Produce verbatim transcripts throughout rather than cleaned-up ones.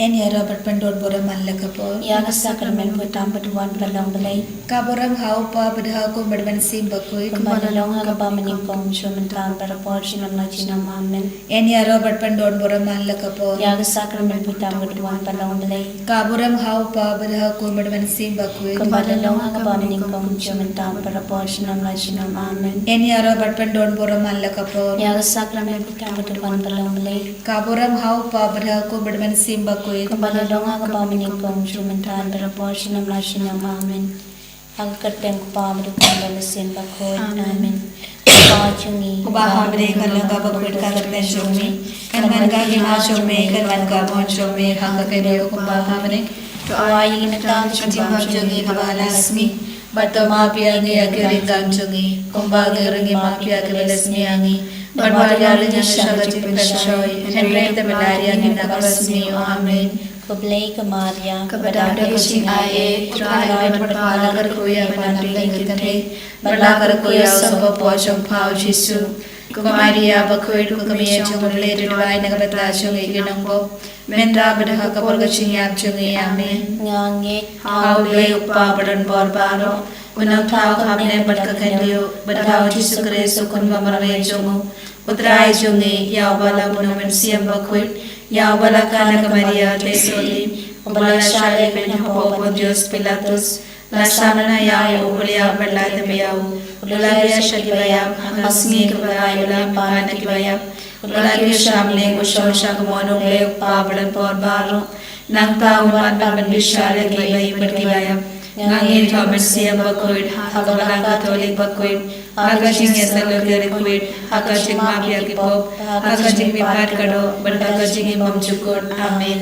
Yn ïaroh bad pyndon burom man la ka por. Ïa ka sakramen pynthame ba don ha u Blei. Ka burom ha u Kpa bad ha u Khun bad ha u Mynsiem Bakhuid. Kumba la long ha kaba mynnyngkong, shu mynta, barabor, junom la junom. Amen. Yn ïaroh bad pyndon burom man la ka por. Ïa ka sakramen pynthame ba don ha u Blei. Ka burom ha u Kpa bad ha u Khun bad ha u Mynsiem Bakhuid. Kumba la long ha kaba mynnyngkong, shu mynta, barabor, junom la junom. Amen. Yn ïaroh bad pyndon burom man la ka por. Ïa ka sakramen pynthame ba don ha u Blei. Ka burom ha u Kpa bad ha u Khun bad ha u Mynsiem Bakhuid. Kumba la long ha kaba mynnyngkong, shu mynta, barabor, junom la junom. Amen. Ha ka kyrteng u Kpa bad u Khun bad u Mynsiem Bakhuid. Amen. Amen. Kpa jong ngi uba ha bneng, kan long ka bakhuid ka kyrteng jong me. Kan wan ka hima jong me, kan wan ka mon jong me, ha kaba dei kumba ha bneng. To ai ïa ngi mynta ka jingbam jong ngi kaba la ka sngi. Bad to map ïa ngi ïa ki riewkam jong ngi, kumba ngi ruh ngi map ïa kiba la sniew ïa ngi. Bad wat ïaleit ïa ngi sha ka jingpynshoi, hynrei to pyllait ïa ngi na ka sngi. Amen. Khublei ko Maria, kaba dap da ka jingai, U Trai u don bad pha, la kyrkhu ïa phi na ki kynthei, bad la kyrkhu ïa u son bapher jong pha u Jisu. Ko Maria bakhuid, ko kmie jong U Blei, to duwai na ka bynta jong ngi ki nongpop, mynta bad ha ka por ka jingïap jong ngi. Amen. Nga ngeit ha U Blei U Kpa badonbor baroh, U Nongthaw ka bneng bad ka khyndew, bad ha u Jisu Khrist u Khun bamarwei jong u, U Trai jong ngi, ïa uba la bun u Mynsiem Bakhuid, ïa uba la khang na ka Maria Thessaloni, uba la shah leit beiñ hapoh Pontius Pilatus, la samla ïa u, u la ïap bad la tep ïa u, u la ïaid sha kiba ïap, ha ka sngi kaba lai u la mihpat na kiba ïap, u la kiew sha bneng, u shong sha ka mon U Blei U Kpa badonbor baroh. Nangta un wan ban bishar ïa kiba im bad kiba ïap. Nga ngeit ha U Mynsiem Bakhuid, ha ka Balang Katholik bakhuid, ha ka jingïasyllok ïa ki riewkhuid, ha ka jingmap ïa ki pop, ha ka jingmihpat ka doh, bad ha ka jingim bymjukut. Amen.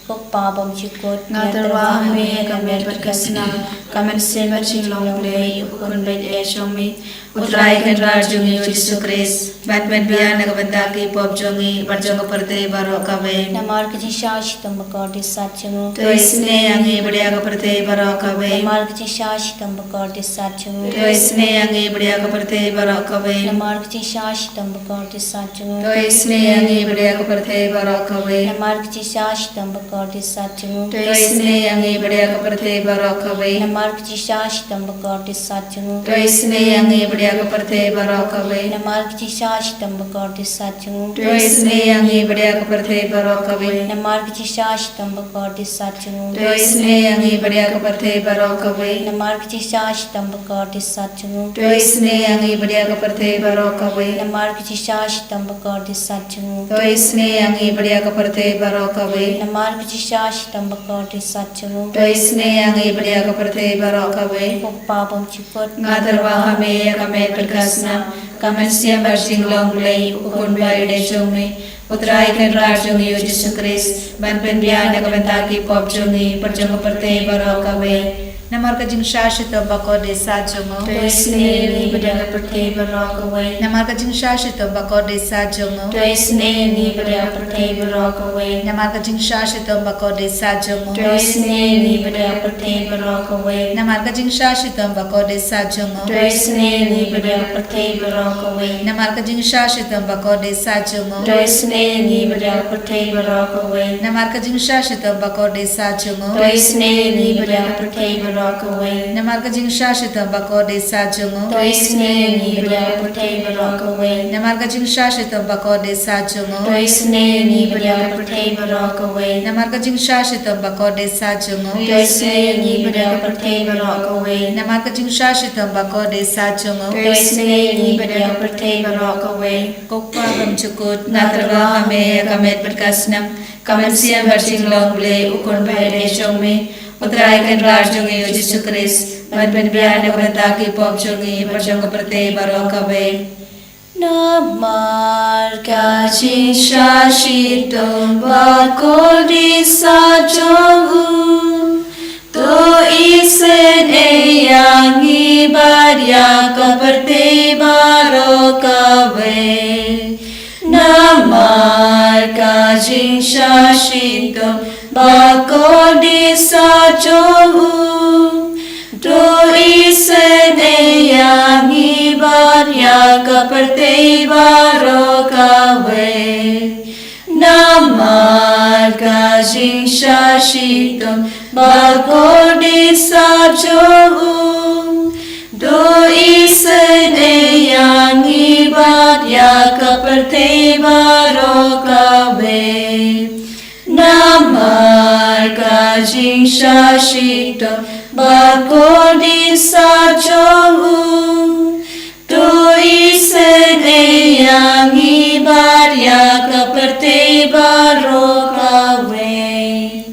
Ko Kpa bymjukut, nga tyrwa ha me ïa ka met bad ka snam, ka mynsiem bad jinglong U Blei, U Khun baieit jong me, U Trai Kynrad jong ngi U Jisu Khrist, ban pynbiang na ka bynta ki pop jong ngi bad jong ka pyrthei baroh kawei. Namar ka jingshah shitom bakordit sat jong u. To isynei ïa ngi bad ïa ka pyrthei baroh kawei. Namar ka jingshah shitom bakordit sat jong u. To isynei ïa ngi bad ïa ka pyrthei baroh kawei. Namar ka jingshah shitom bakordit sat jong u. To isynei ïa ngi bad ïa ka pyrthei baroh kawei. Namar ka jingshah shitom bakordit sat jong u. To isynei ïa ngi bad ïa ka pyrthei baroh kawei. Namar ka jingshah shitom bakordit sat jong u. To isynei ïa ngi bad ïa ka pyrthei baroh kawei. Namar ka jingshah shitom bakordit sat jong u. To isynei ïa ngi bad ïa ka pyrthei baroh kawei. Namar ka jingshah shitom bakordit sat jong u. To isynei ïa ngi bad ïa ka pyrthei baroh kawei. Namar ka jingshah shitom bakordit sat jong u. To isynei ïa ngi bad ïa ka pyrthei baroh kawei. Namar ka jingshah shitom bakordit sat jong u. To isynei ïa ngi bad ïa ka pyrthei baroh kawei. Namar ka jingshah shitom bakordit sat jong u. To isynei ïa ngi bad ïa ka pyrthei baroh kawei. Ko Kpa bymjukut, nga tyrwa ha me ïa ka met bad ka snam, ka mynsiem bad jinglong U Blei, U Khun baieit jong me, U Trai Kynrad jong ngi U Jisu Khrist, ban pynbiang na ka bynta ki pop jong ngi bad jong ka pyrthei baroh kawei. Namar ka jingshah shitom bakordit sat jong u. To isynei ïa ngi bad ïa ka pyrthei baroh kawei. Namar ka jingshah shitom bakordit sat jong u. To isynei ïa ngi bad ïa ka pyrthei baroh kawei. Namar ka jingshah shitom bakordit sat jong u. To isynei ïa ngi bad ïa ka pyrthei baroh kawei. Namar ka jingshah shitom bakordit sat jong u. To isynei ïa ngi bad ïa ka pyrthei baroh kawei. Namar ka jingshah shitom bakordit sat jong u. To isynei ïa ngi bad ïa ka pyrthei baroh kawei. Namar ka jingshah shitom bakordit sat jong u. To isynei ïa ngi bad ïa ka pyrthei baroh kawei. Namar ka jingshah shitom bakordit sat jong u. To isynei ïa ngi bad ïa ka pyrthei baroh kawei. Namar ka jingshah shitom bakordit sat jong u. To isynei ïa ngi bad ïa ka pyrthei baroh kawei. Namar ka jingshah shitom bakordit sat jong u. To isynei ïa ngi bad ïa ka pyrthei baroh kawei. Namar ka jingshah shitom bakordit sat jong u. To isynei ïa ngi bad ïa ka pyrthei baroh kawei. Ko Kpa bymjukut, nga tyrwa ha me ïa ka met bad ka snam, ka mynsiem bad jinglong U Blei, U Khun baieit jong me, U Trai Kynrad jong ngi U Jisu Khrist, ban pynbiang na ka bynta ki pop jong ngi bad jong ka pyrthei baroh kawei. Namar ka jingshah shitom bakordit sat jong u. To isynei ïa ngi bad ïa ka pyrthei baroh kawei. Namar ka jingshah shitom bakordit sat jong u. To isynei ïa ngi bad ïa ka pyrthei baroh kawei. Namar ka Ka jingshah shitom ba kordit sah jong u, to isynei ïa ngi bad ïa ka pyrthei baroh kawei. Namar ka jingshah shitom ba kordit sah jong u, to isynei ïa ngi bad ïa ka pyrthei baroh kawei.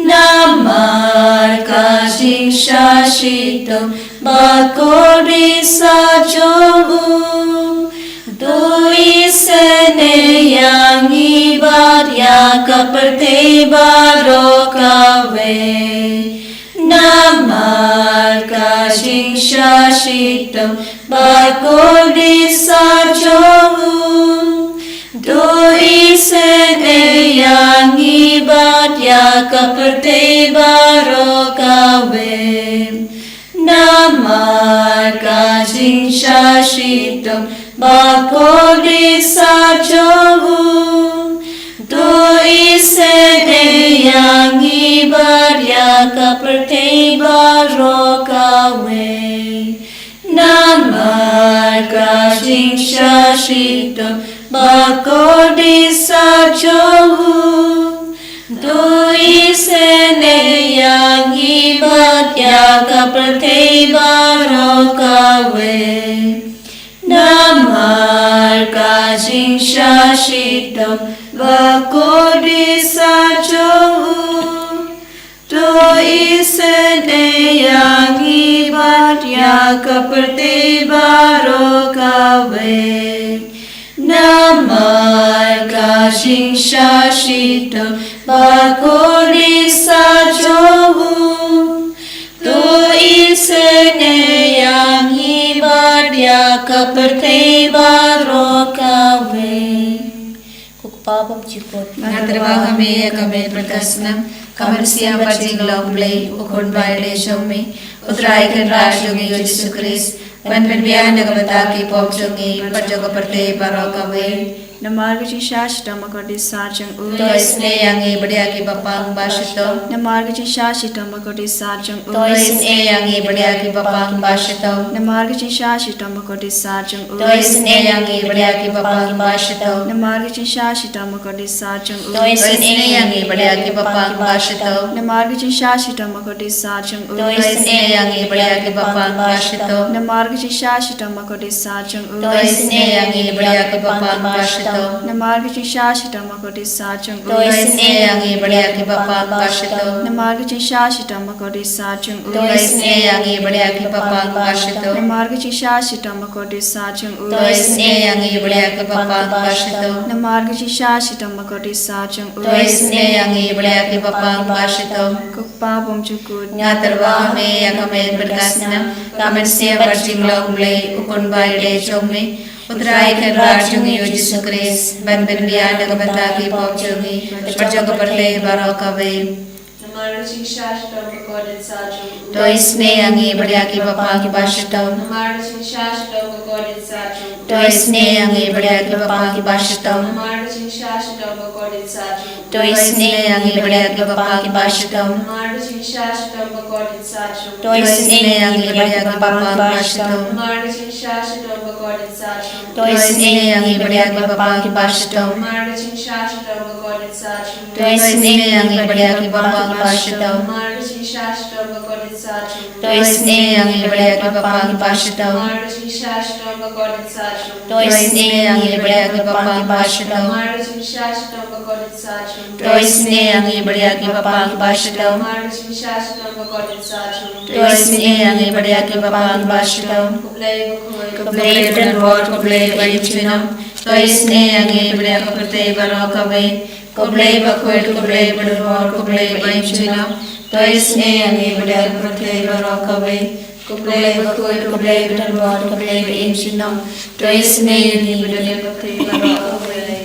Namar ka jingshah shitom ba kordit sah jong u, to isynei ïa ngi bad ïa ka pyrthei baroh kawei. Namar ka jingshah shitom ba kordit sah jong u, to isynei ïa ngi bad ïa ka pyrthei baroh kawei. Namar ka jingshah shitom ba kordit sah jong u, to isynei ïa ngi bad ïa ka pyrthei baroh kawei. Namar ka jingshah shitom ba kordit sah jong u, to isynei ïa ngi bad ïa ka pyrthei baroh kawei. Namar ka jingshah shitom ba kordit sah jong u, to isynei ïa ngi bad ïa ka pyrthei baroh kawei. Namar ka jingshah shitom ba kordit sah jong u, to isynei ïa ngi bad ïa ka pyrthei baroh kawei. Ko Kpa bymjukut, nga tyrwa ha me ïa ka met bad ka snam, ka mynsiem bad jinglong Blei, u Khun ba ïadei jong me, U Trai Kynrad jong ngi, U Jisu Khrist, ban pynbiang na ka bynta ki pop jong ngi bad jong ka pyrthei baroh kawei. Namar ka jingshah shitom ba kordit sah jong u, to isynei ïa ngi bad ïa ki bapang ba shitom. Namar ka jingshah shitom ba kordit sah jong u, to isynei ïa ngi bad ïa ki bapang ba shitom. Namar ka jingshah shitom ba kordit sah jong u, to isynei ïa ngi bad ïa ki bapang ba shitom. Namar ka jingshah shitom ba kordit sah jong u, to isynei ïa ngi bad ïa ki bapang ba shitom. Namar ka jingshah shitom ba kordit sah jong u, to isynei ïa ngi bad ïa ki bapang ba shitom. Namar ka jingshah shitom ba kordit sah jong u, to isynei ïa ngi bad ïa ki bapang ba shitom. Namar ka jingshah shitom ba kordit sah jong u, to isynei ïa ngi bad ïa ki bapang ba shitom. Namar ka jingshah shitom ba kordit sah jong u, to isynei ïa ngi bad ïa ki bapang ba shitom. Namar ka jingshah shitom ba kordit sah jong u, to isynei ïa ngi bad ïa ki bapang ba shitom. Namar ka jingshah shitom ba kordit sah jong u, to isynei ïa ngi bad ïa ki bapang ba shitom. Ko Kpa bymjukut, nga tyrwa ha me ïa ka met bad ka snam, ka mynsiem bad jinglong Blei, u Khun ba ïadei jong me, U Trai Kynrad jong ngi, U Jisu Khrist, ban pynbiang na ka bynta ki pop jong ngi bad jong ka pyrthei baroh kawei. Namar ka jingshah shitom ba kordit sah jong u, to isynei ïa ngi bad ïa ki bapang ba shitom. Namar ka jingshah shitom ba kordit sah jong u, to isynei ïa ngi bad ïa ki bapang ba shitom. Namar ka jingshah shitom ba kordit sah jong u, to isynei ïa ngi bad ïa ki bapang ba shitom. Namar ka jingshah shitom ba kordit sah jong u, to isynei ïa ngi bad ïa ki bapang ba shitom. Namar ka jingshah shitom ba kordit sah jong u, to isynei ïa ngi bad ïa ki bapang ba shitom. Namar ka jingshah shitom ba kordit sah jong u, to isynei ïa ngi bad ïa ki bapang ba shitom. Namar ka jingshah shitom ba kordit sah jong u, to isynei ïa ngi bad ïa ki bapang ba shitom. Namar ka jingshah shitom ba kordit sah jong u, to isynei ïa ngi bad ïa ki bapang ba shitom. Namar ka jingshah shitom ba kordit sah jong u, to isynei ïa ngi bad ïa ki bapang ba shitom. Namar ka jingshah shitom ba kordit sah jong u, to isynei ïa ngi bad ïa ki bapang ba shitom. Ko Blei bakhuid, ko Blei badonbor, ko Blei ba im junom, to isynei ïa ngi bad ïa ka pyrthei baroh kawei. Ko Blei bakhuid, ko Blei badonbor, ko Blei ba im junom, to isynei ïa ngi bad ïa ka pyrthei baroh kawei. Ko Blei bakhuid, ko Blei badonbor, ko Blei ba im junom, to isynei ïa ngi bad ïa ka pyrthei baroh kawei.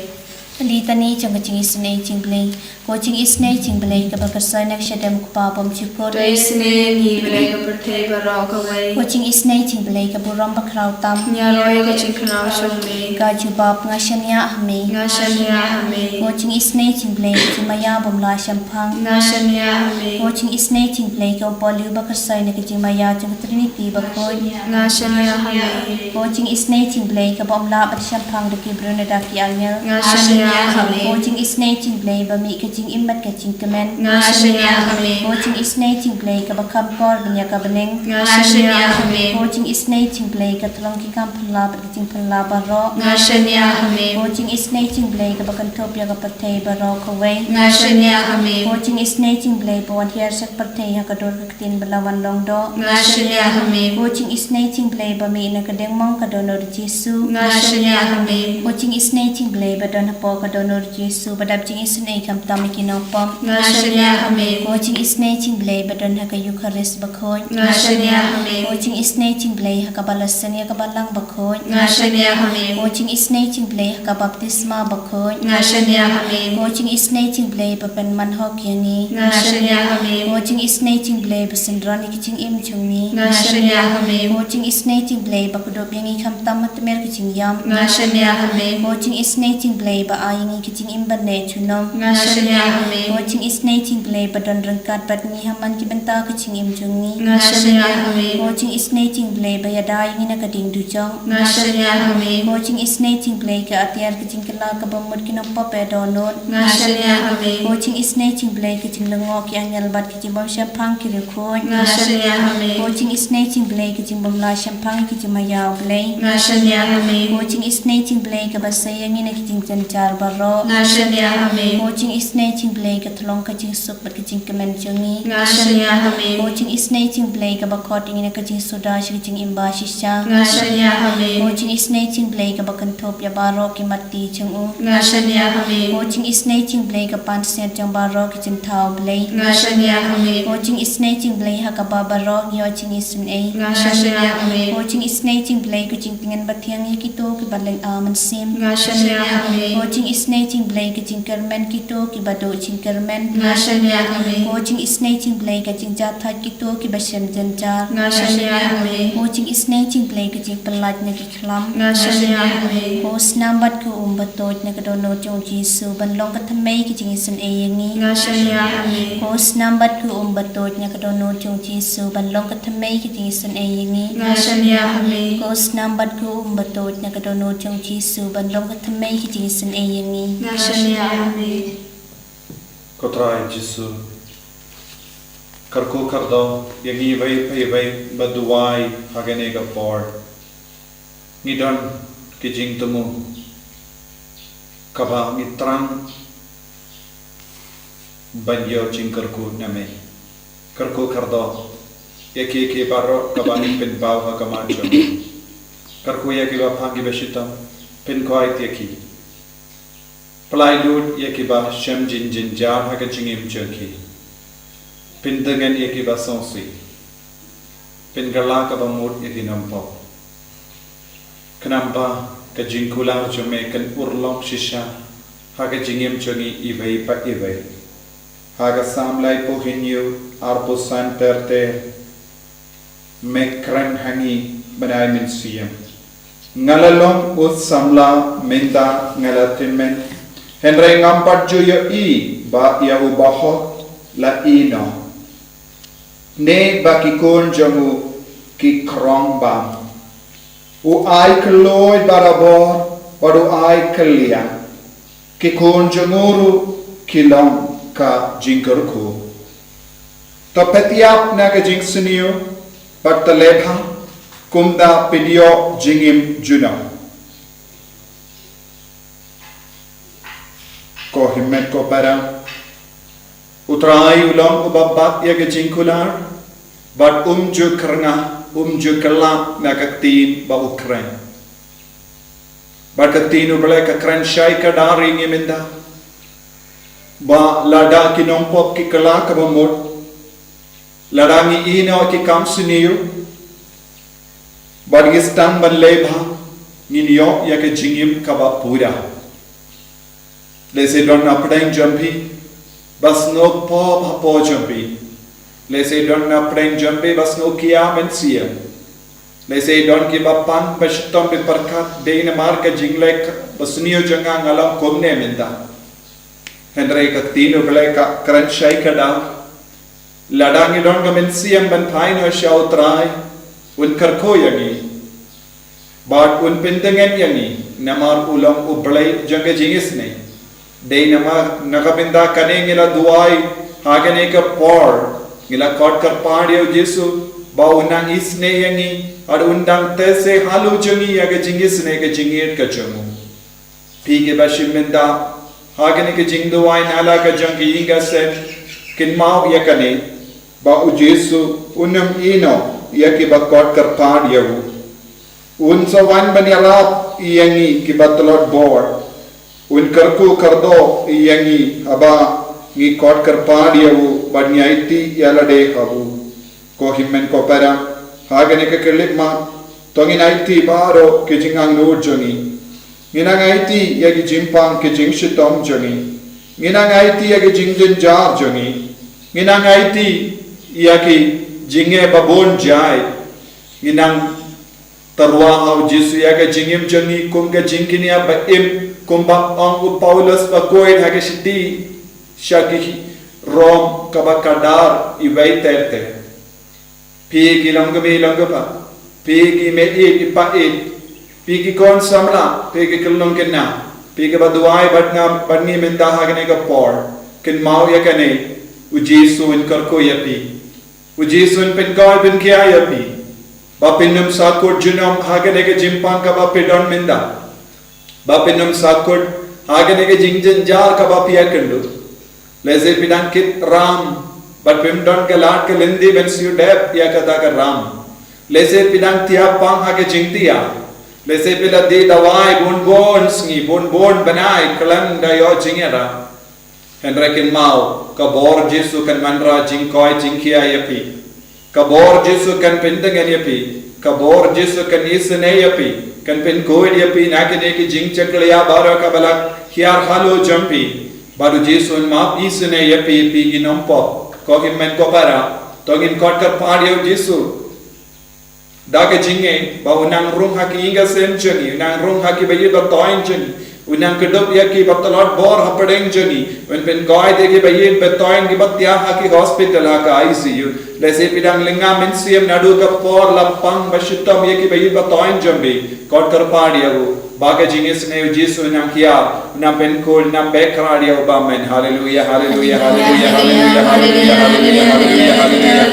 Ka lyngkha jong ka jingisynei jong U Blei. Ko jingisynei jong U Blei kaba kyrshah na ka shadem U Kpa bymjukut. To isynei ïa ngi, Blei, ha ka pyrthei baroh kawei. Ko jingisynei jong U Blei ka burom bakhraw tam. Ngi ïaroh ïa ka jingkhraw jong me. Ka jubab: Nga shaniah ha me. Nga shaniah ha me. Ko jingisynei jong U Blei ka jingmaïa bymlah shemphang. Nga shaniah ha me. Ko jingisynei jong U Blei ka umpohliew bakyrshah na ka jingmaïa jong ka Trinity bakhuid. Nga shaniah ha me. Ko jingisynei jong U Blei kaba ym lah ban shemphang da ki briew ne da ki angel. Nga shaniah ha me. Ko jingisynei jong U Blei ba mih ka jingim bad ka jingkmen. Nga shaniah ha me. Ko jingisynei jong U Blei kaba kham kor ban ïa ka bneng. Nga shaniah ha me. Ko jingisynei jong U Blei ka thlong ki kam phylla bad ki jingphylla baroh. Nga shaniah ha me. Ko jingisynei jong U Blei kaba kynthup ïa ka pyrthei baroh kawei. Nga shaniah ha me. Ko jingisynei jong U Blei ba wan hiar sha ka pyrthei ha ka dur ka ktien ba la wan long doh. Nga shaniah ha me. Ko jingisynei jong U Blei ba mih na ka diengmong ka Dohnud Jisu. Nga shaniah ha me. Ko jingisynei jong U Blei ba don hapoh ka Dohnud Jisu ba dap jingisynei khamtam ïa ki nongpop. Nga shaniah ha me. Ko jingisynei jong U Blei ba don ha ka Eukharist bakhuid. Nga shaniah ha me. Ko jingisynei jong U Blei ha kaba la seng ïa ka Balang bakhuid. Nga shaniah ha me. Ko jingisynei jong U Blei ha ka baptisma bakhuid. Nga shaniah ha me. Ko jingisynei jong U Blei ba pynman hok ïa ngi. Nga shaniah ha me. Ko jingisynei jong U Blei ba synran ïa ka jingim jong ngi. Nga shaniah ha me. Ko jingisynei jong U Blei ba kdup ïa ngi khamtam ha tmier ka jingïam. Nga shaniah ha me. Ko jingisynei jong U Blei ba ai ïa ngi ka jingim ban neh junom. Nga shaniah ha me. Ko jingisynei jong U Blei ba don ryngkat bad ngi ha man ki bynta ka jingim jong ngi. Nga shaniah ha me. Ko jingisynei jong U Blei ba ïada ïa ngi na ka ding dujok. Nga shaniah ha me. Ko jingisynei jong U Blei ka atiar ka jingkylla kaba mut ki nongpop ba dohnud. Nga shaniah ha me. Ko jingisynei jong U Blei ka jinglyngngoh ki angel bad ka jingbymshemphang ki riewkhuid. Nga shaniah ha me. Ko jingisynei jong U Blei ka jingbymlah shemphang ki jingmaïa U Blei. Nga shaniah ha me. Ko jingisynei jong U Blei kaba sei ïa ngi na ki jingjynjar baroh. Nga shaniah ha me. Ko jingisynei jong U Blei ka thlong ka jingsuk bad ka jingkmen jong ngi. Nga shaniah ha me. Ko jingisynei jong U Blei kaba khot ïa ngi na ka jingsuda sha ka jingim bashisha. Nga shaniah ha me. Ko jingisynei jong U Blei kaba kynthup ïa baroh ki mat ti jong u. Nga shaniah ha me. Ko jingisynei jong U Blei ka pansngiat jong baroh ki jingthaw Blei. Nga shaniah ha me. Ko jingisynei jong U Blei ha kaba baroh ngi ïoh jingisynei. Nga shaniah ha me. Ko jingisynei jong U Blei ka jingtngen bathiang ïa kito kiba lynga mynsiem. Nga shaniah ha me. Ko jingisynei jong U Blei ka jingkyrmen kito kiba duh jingkyrmen. Nga shaniah ha me. Ko jingisynei jong U Blei ka jingjahthait kito kiba shem jynjar. Nga shaniah ha me. Ko jingisynei jong U Blei ka jingpyllait na ki khlam. Nga shaniah ha me. Ko snam bad ko um batuid na ka dohnud jong u Jisu ban long ka thymmei ka jingisynei ïa ngi. Nga shaniah ha me. Ko snam bad ko um batuid na ka dohnud jong u Jisu ban long ka thymmei ka jingisynei ïa ngi. Nga shaniah ha me. Ko snam bad ko um batuid na ka dohnud jong u Jisu ban long ka thymmei ka jingisynei ïa ngi. Nga shaniah ha me. Ko Trai Jisu, kyrkhu kyrdoh ïa ngi iwei pa iwei ba duwai ha kane ka por. Ngi don ki jingthmu kaba ngi thrang ban ïoh jingkyrkhu na me. Kyrkhu kyrdoh ïa ki, ki baroh kaba ngi pynpaw ha khmat jong me. Kyrkhu ïa kiba phang kiba shitom, pynkoit ïa ki. Pynlait lut ïa kiba shem jingjynjar ha ka jingim jong ki. Pyntngen ïa kiba sngewsih. Pynkylla kaba mut ïa ki nongpop. Khnang ba ka jingkular jong me kan urlong shisha ha ka jingim jong ngi iwei pa iwei. Ha ka Salm laiphew hynñiew, arphew san ter ter. Me kren ha ngi, Bnai Mynsiem. Nga la long u samla mynta nga la tymmen. Hynrei ngam pat ju ïohi ba ïa u bahok la ïehnoh, ne ba ki khun jong u ki khrong bam. U ai khlaiñ barabor bad u ai kylliang. Ki khun jong u ruh ki long ka jingkyrkhu. To phet ïap na ka jingsniew bad to leh bha, kumta phin ïoh jingim junom. Ko hynmen ko para, U Trai u long uba bat ïa ka jingkular, bad um ju kyrngah, um ju kylla na ka ktien ba u kren. Bad ka ktien U Blei ka kren shai kdar ïa ngi mynta, ba lada ki nongpop ki kylla kaba mut, lada ngi ïehnoh ki kam sniew, bad ngi sdang ban leh bha, ngin ïoh ïa ka jingim kaba pura. Lehse don na pdeng jong phi ba sngewpop hapoh jong phi. Lehse don na pdeng jong phi ba sngew kiar mynsiem. Lehse don kiba pang ba shitom, ba pyrkhat, dei namar ka jingleh basniew jong nga nga long kumne mynta. Hynrei ka ktien U Blei ka kren shai kdar. Lada ngi don ka mynsiem ban phai noh sha U Trai, un kyrkhu ïa ngi bad un pyntngen ïa ngi, namar u long U Blei jong ka jingisynei. Dei namar na ka bynta kane ngi la duwai ha kane ka por, ngi la kot kyrpad ïa U Jisu ba un nang isynei ïa ngi, bad un dang test ïa ka halu jong ngi ïa ka jingisynei, ka jingïeit ka jong u. Phi kiba shim bynta ha kane ka jingduwai na la ka jong ka ïing ka sem, kynmaw ïa kane, ba U Jisu un ym ïehnoh ïa kiba kot kyrpad ïa u. Un sa wan ban ïarap ïa ngi kiba tlot bor. Un kyrkhu kyrdoh ïa ngi haba ngi kot kyrpad ïa u bad ngi aiti ïa lade ha u. Ko hynmen ko para, ha kane ka khyllipmat, to ngin aiti baroh ki jingangnud jong ngi. Ngin nang aiti ïa ki jingpang ki jingshitom jong ngi. Ngin nang aiti ïa ki jingjynjar jong ngi. Ngin nang aiti ïa ki jingeh ba bun jait. Ngin nang tyrwa ha U Jisu ïa ka jingim jong ngi kum ka jingkñia ba im, kumba ong u Paulus bakhuid ha ka shithi sha ki Rom kaba khatdar, iwei ter ter. Phi ki longkmie longkpa, phi ki mei-ïeit ïpa-ïeit, phi ki khun samla, phi ki khyllung khynnah, phi kiba duwai bad nga bad ngi mynta ha kane ka por, kynmaw ïa kane, U Jisu un kyrkhu ïa phi. U Jisu un pynkoit pynkhiah ïa phi ba phin ym sahkut junom ha kane ka jingpang kaba phi don mynta. Ba phin ym sahkut ha kane ka jingjynjar kaba phi ïakynduh. Lehse phi dang kit ram bad phim don ka lad ka lynti ban siew dep ïa kata ka ram. Lehse phi dang thiah pang ha ka jingthiah. Lehse phi la die dawai bun bun sngi, bun bun bnai khlem da ïoh jingïarap. Hynrei kynmaw, ka bor Jisu kan wanrah jingkoit jingkhiah ïa phi. Ka bor Jisu kan pyntngen ïa phi. Ka bor Jisu kan isynei ïa phi. Kan pynkhuid ïa phi na kine ki jingshakri baroh kaba la hiar halu jong phi. Bad U Jisu un map isynei ïa phi, phi ngin ym pop. Ko hynmen ko para, to ngin kot kyrpad ïa U Jisu da ka jingngeit ba un nang rung ha ki ïing ki sem jong ngi, un nang rung ha kiba ïeit ba thoiñ jong ngi, un nang kdup ïa kiba tlot bor hapdeng jong ngi, un pynkoit ïa kiba ïeit ba thoiñ, kiba thiah ha ki hospital, ha ka I C U. Lehse phi dang lyngngoh mynsiem naduh ka por, la pang ba shitom ïa kiba ïeit ba thoiñ jong phi. Kot kyrpad ïa u ba ka jingisynei U Jisu un nang hiar, un nang pynkhuid, un nang beh khraw ïa u ba men. Haleluia, haleluia, haleluia, haleluia, haleluia, haleluia, haleluia, haleluia.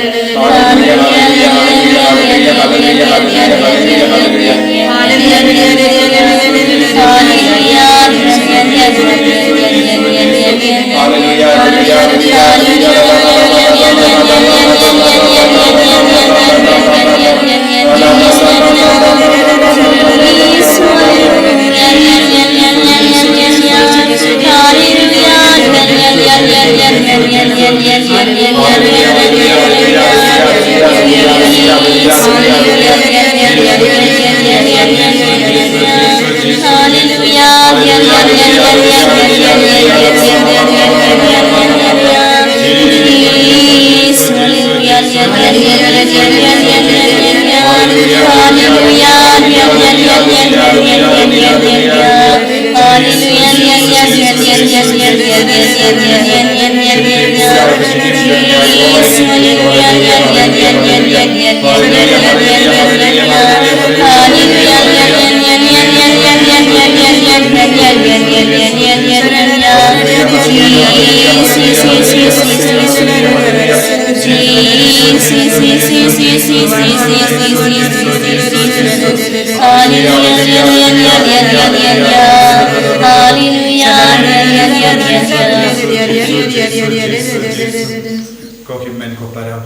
Ko hynmen ko para,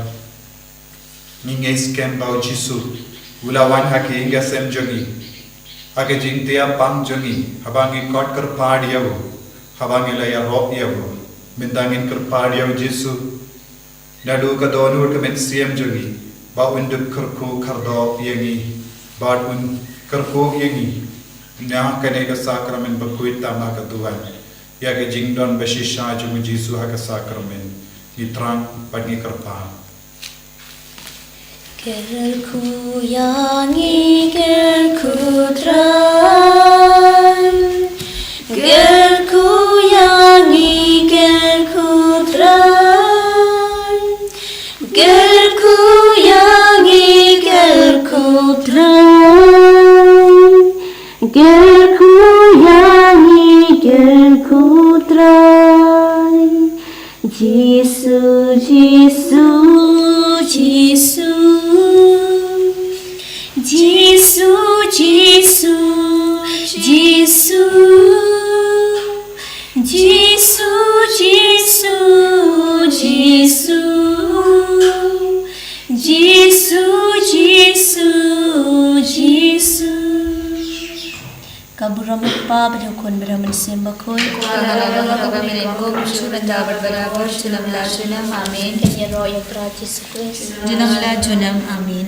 ngi ngeit skhem ba U Jisu u la wan ha ki ïing ki sem jong ngi, ha ka jingthiah pang jong ngi, haba ngi kot kyrpad ïa u, haba ngi la ïarap ïa u. Mynta ngin kyrpad ïa U Jisu naduh ka dohnud ka mynsiem jong ngi, ba un dup kyrkhu kyrdoh ïa ngi, bad un kyrkhu ïa ngi na kane ka sakramen bakhuid tam ha ka duwan. ïa ka jingdon ba shisha jong u Jisu ha ka sakramen. Ngi thrang bad ngi kyrpad. Kyrkhu ïa ngi, kyrkhu Trai. Kyrkhu ïa ngi, kyrkhu Trai. Kyrkhu ïa ngi, kyrkhu Trai. Kyrkhu ïa ngi, kyrkhu Trai. Jisu, Jisu, Jisu. Jisu, Jisu, Jisu. Jisu, Jisu, Jisu. Jisu, Jisu, Jisu. Ka burom u Kpa bad u Khun bad u Mynsiem Bakhuid. Kwah la long kaba mynne, kum shynrang bad barabor, junom la junom. Amen. Kan ïaroh ïa u Trai Jisu Khrist. Junom la junom. Amen.